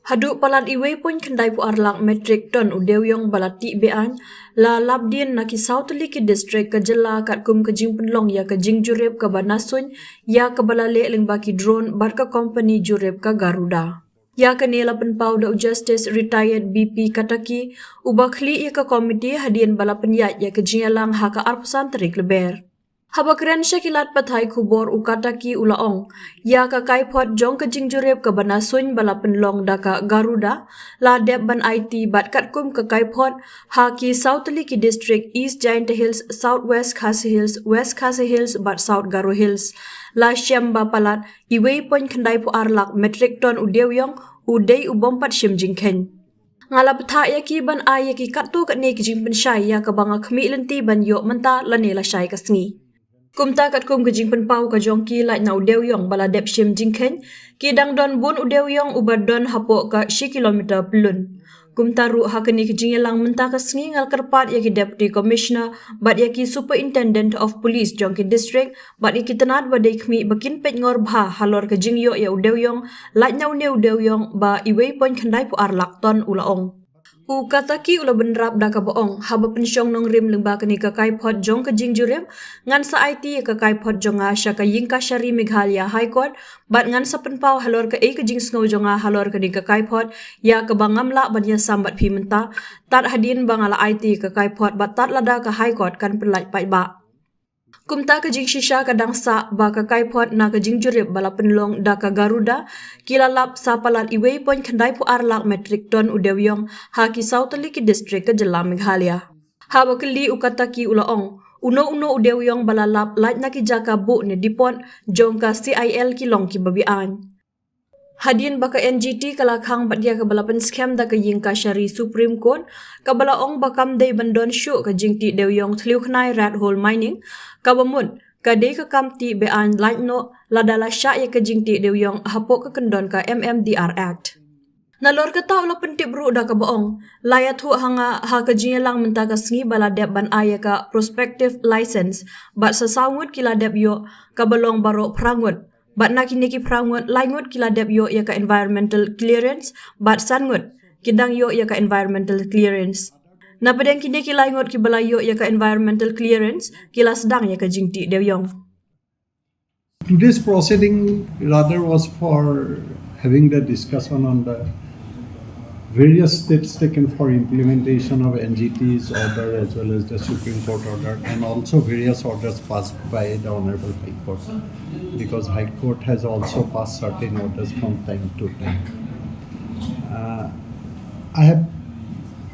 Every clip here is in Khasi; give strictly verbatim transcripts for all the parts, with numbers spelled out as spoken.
Haduh palat iwei point khyndai phew ar lak metric ton u dewïong ba la tih be-aiñ la lap dien na ki saw tylli ki district ka jylla katkum ka jingpynlong ïa ka jingjurip kaba na suiñ ïa kaba la leh lyngba ki drone bad ka kompani jurip ka Garuda. Ïa kane la pynpaw da u Justice Retired B P Kataki, uba khlieh ïa ka komiti hadien ba la pynïaid ïa ka jingïalang ha ka arphew san tarik Lber. Haba kren sha ki lad pathai khubor u Kataki u la ong, ïa ka kaiphod jong ka jingjurip kaba na suiñ ba la pynlong da ka Garuda la dep ban aiti bad katkum ka kaiphod ha ki saw tylli ki district East Jaintia Hills, South West Khasi Hills, West Khasi Hills bad South Garo Hills la shem ba palat iwei point khyndai phew ar lak metric ton u dewïong u dei u bym pat shim jingkheiñ. Nga la bthah ïa ki ban ai ïa ki katto katne ki jingpynshai ïa kaba nga khmih lynti ban ïoh mynta lane lashai ka sngi. Kumta katkum ka jingpynpaw ka jong ki lait na u dewïong ba la dep shim jingkheiñ, ki dang don bun u dewïong uba don hapoh ka shi kilometer pyllun. Kumta ruh ha kane ka jingïalang mynta ka sngi nga la kyrpad ïa ki Deputy Commissioner bad ïa ki Superintendent of Police jong ki district bad ïa ki tnat ba dei khmih ba kin peit ngor bha halor ka jingïoh ïa u dewïong lait na une u dewïong ba iwei point khyndai phew ar lak ton, u la ong. U Kataki u la bynrap da kaba ong, haba pynshong nongrim lyngba kane ka kaiphod jong ka jingjurip, ngan sa aiti ïa ka kaiphod jong nga sha ka Ïingkashari Meghalaya High Court bad ngan sa pynpaw halor kaei ka jingsngew jong nga halor kane ka kaiphod ïa kaba ngam lah ban ïasam bad phi mynta tad hadien ba nga la aiti ïa ka kaiphod bad tad lada ka High Court kan pynlait paidbah. Kumta ka jingshisha ka dang sah ba ka kaiphod na ka jingjurip ba la pynlong da ka Garuda ki la lap sa palat iwei point khyndai phew ar lak metric ton u dewïong ha ki saw tylli ki district ka jylla Meghalaya. Haba kylli u Kataki u la ong, uno uno u dewïong ba la lap lait na ki jaka buh ne depot jong ka C I L ki long kiba be-aiñ. Hadien ba ka N G T ka la khang bad ïa kaba la pynskhem da ka Ïingkashari Supreme Court, kaba la ong ba kam dei ban don shuh ka jingtih dewïong thliew khnai rat hole mining, kaba mut ka dei ka kam tih be-aiñ lait noh lada la shah ïa ka jingtih dewïong hapoh ka kyndon ka M M D R Act. Nalor kata u la pyntip ruh da kaba ong, la ïathuh ha nga ha ka jingïalang mynta ka sngi ba la dep ban ai ïa ka prospective license bad sa saw ngut ki la dep ïoh, kaba long baroh phra ngut. Bad na kine ki phra ngut, lai ngut ki la dep ïoh ïa ka environmental clearance bad san ngut ki dang ïoh ïa ka environmental clearance. Na pdeng kine ki lai ngut kiba la ïoh ïa ka environmental clearance ki la sdang ïa ka jingtih dewïong. Today's proceeding rather was for having the discussion on the various steps taken for implementation of N G T's order as well as the Supreme Court order and also various orders passed by the Honorable High Court, because High Court has also passed certain orders from time to time. Uh, I have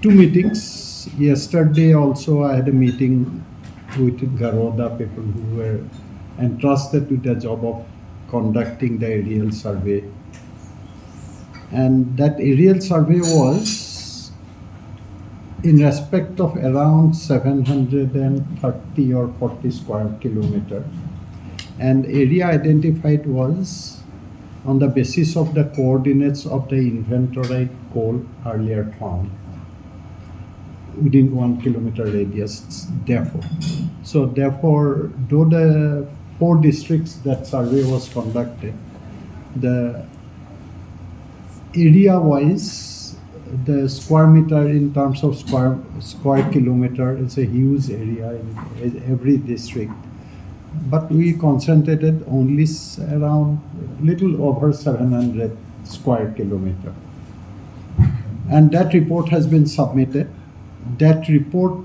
two meetings. Yesterday also I had a meeting with Garoda people who were entrusted with the job of conducting the aerial survey. And that aerial survey was in respect of around seven hundred thirty or forty square kilometer. And area identified was on the basis of the coordinates of the inventorite coal earlier found within one kilometer radius, therefore. So therefore, though the four districts that survey was conducted, the area-wise, the square meter in terms of square, square kilometer is a huge area in every district. But we concentrated only s-, around little over seven hundred square kilometer. And that report has been submitted. That report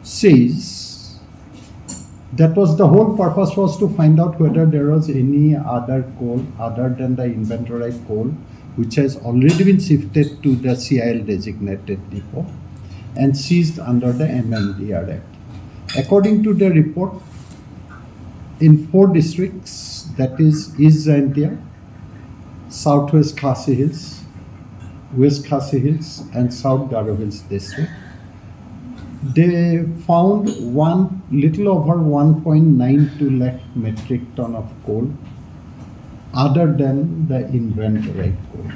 says that was the whole purpose, was to find out whether there was any other coal other than the inventorite coal, which has already been shifted to the C I L designated depot and seized under the M M D R Act. According to the report, in four districts, that is East Jaintia, Southwest Khasi Hills, West Khasi Hills, and South Garo Hills district, they found one, little over one point nine two lakh metric ton of coal other than the inventory coal.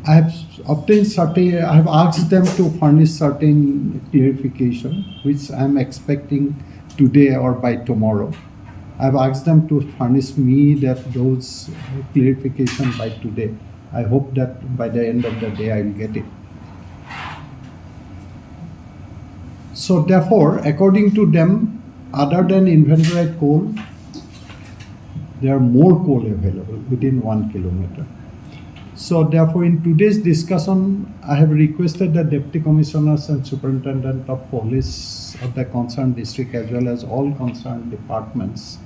I have obtained certain, I have asked them to furnish certain clarification, which I am expecting today or by tomorrow. I've asked them to furnish me that those clarification by today. I hope that by the end of the day I'll get it. So therefore, according to them, other than inventoried coal, there are more coal available within one kilometer. So therefore, in today's discussion, I have requested the Deputy Commissioners and Superintendent of Police of the concerned district, as well as all concerned departments,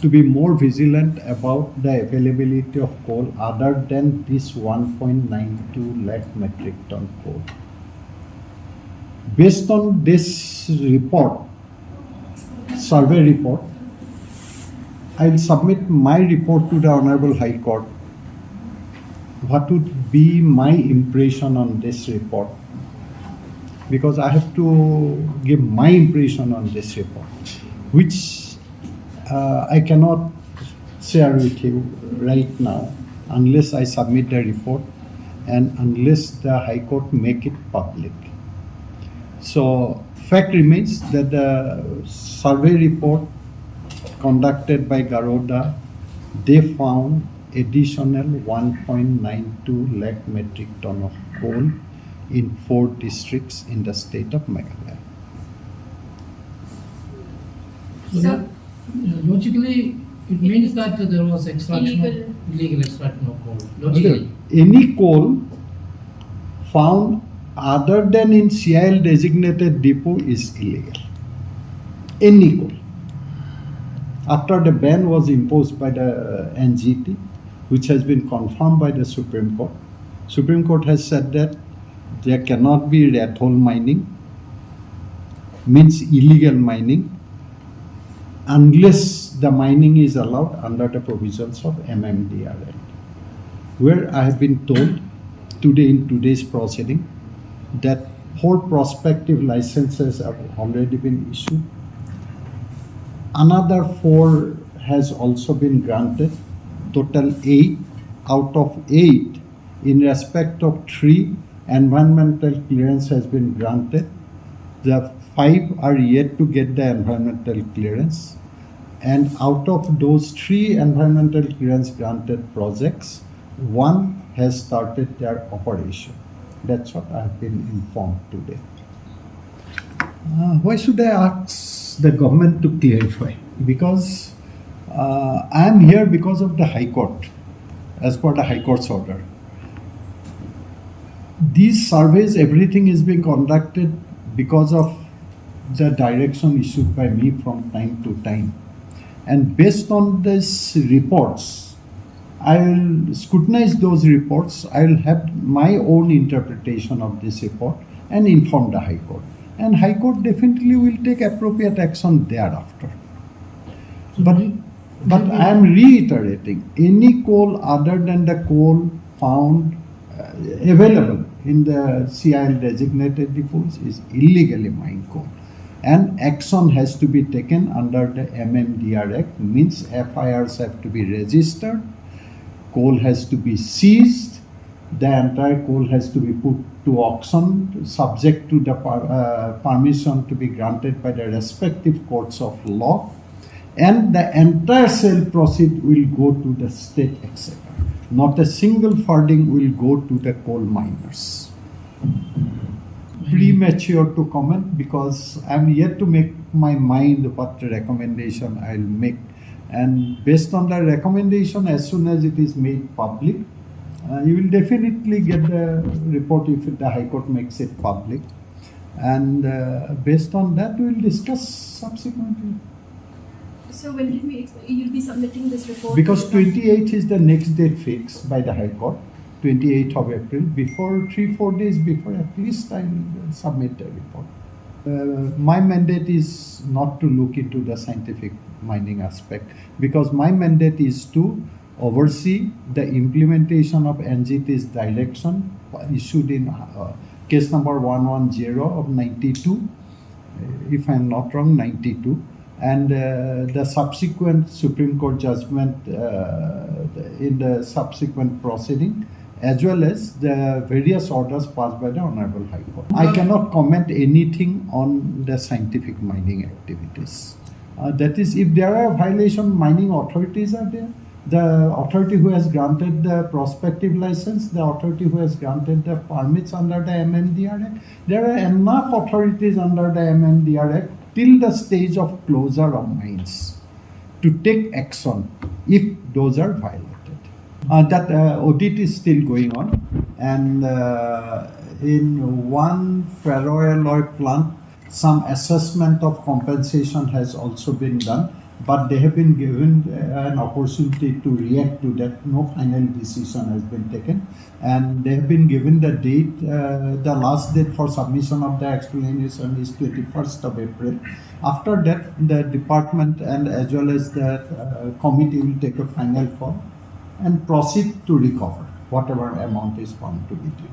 to be more vigilant about the availability of coal other than this one point nine two lakh metric ton coal. Based on this report, survey report, I will submit my report to the Honorable High Court. What would be my impression on this report? Because I have to give my impression on this report, which uh, I cannot share with you right now unless I submit the report and unless the High Court make it public. So fact remains that the survey report conducted by Garoda, they found additional one point nine two lakh metric ton of coal in four districts in the state of Meghalaya. So, So, yeah, logically, it means that there was extraction Illegal. of illegal extraction of coal. Logically, Any coal found other than in C I L designated depot is illegal. Any coal. After the ban was imposed by the uh, N G T, which has been confirmed by the Supreme Court, Supreme Court has said that there cannot be rat hole mining, means illegal mining, unless the mining is allowed under the provisions of M M D R Act, where I have been told today in today's proceeding that four prospective licenses have already been issued. Another four has also been granted, total eight. Out of eight, in respect of three, environmental clearance has been granted. The five are yet to get the environmental clearance. And out of those three environmental clearance granted projects, one has started their operation. That's what I've been informed today. Uh, why should I ask the government to clarify? Because uh, I am here because of the High Court, as per the High Court's order. These surveys, everything is being conducted because of the direction issued by me from time to time. And based on these reports, I will scrutinize those reports. I will have my own interpretation of this report and inform the High Court. And High Court definitely will take appropriate action thereafter. But, but I am reiterating, any coal other than the coal found uh, available in the C I L designated depots is illegally mined coal. And action has to be taken under the M M D R Act, means F I Rs have to be registered, coal has to be seized, the entire coal has to be put to auction subject to the par- uh, permission to be granted by the respective courts of law, and the entire sale proceed will go to the state exchequer. Not a single farthing will go to the coal miners. Premature to comment because I'm yet to make my mind what recommendation I'll make. And based on the recommendation, as soon as it is made public, uh, you will definitely get the report if the High Court makes it public. And uh, based on that, we will discuss subsequently. So when can we expect, you'll be submitting this report? Because twenty-eighth is the next date fixed by the High Court, twenty-eighth of April. Before, three, four days before, at least I will submit the report. Uh, my mandate is not to look into the scientific mining aspect because my mandate is to oversee the implementation of N G T's direction issued in uh, case number one one zero of ninety-two, if I'm not wrong, ninety-two, and uh, the subsequent Supreme Court judgment uh, in the subsequent proceeding, as well as the various orders passed by the Honorable High Court. I cannot comment anything on the scientific mining activities. Uh, that is, if there are violation, mining authorities are there. The authority who has granted the prospective license, the authority who has granted the permits under the M M D R Act. There are enough authorities under the M M D R Act till the stage of closure of mines to take action if those are violated. Uh, that uh, audit is still going on, and uh, in one ferroalloy plant, some assessment of compensation has also been done, but they have been given uh, an opportunity to react to that. No final decision has been taken, and they have been given the date, uh, the last date for submission of the explanation is twenty-first of April. After that, the department and as well as the uh, committee will take a final call and proceed to recover whatever amount is found to be due.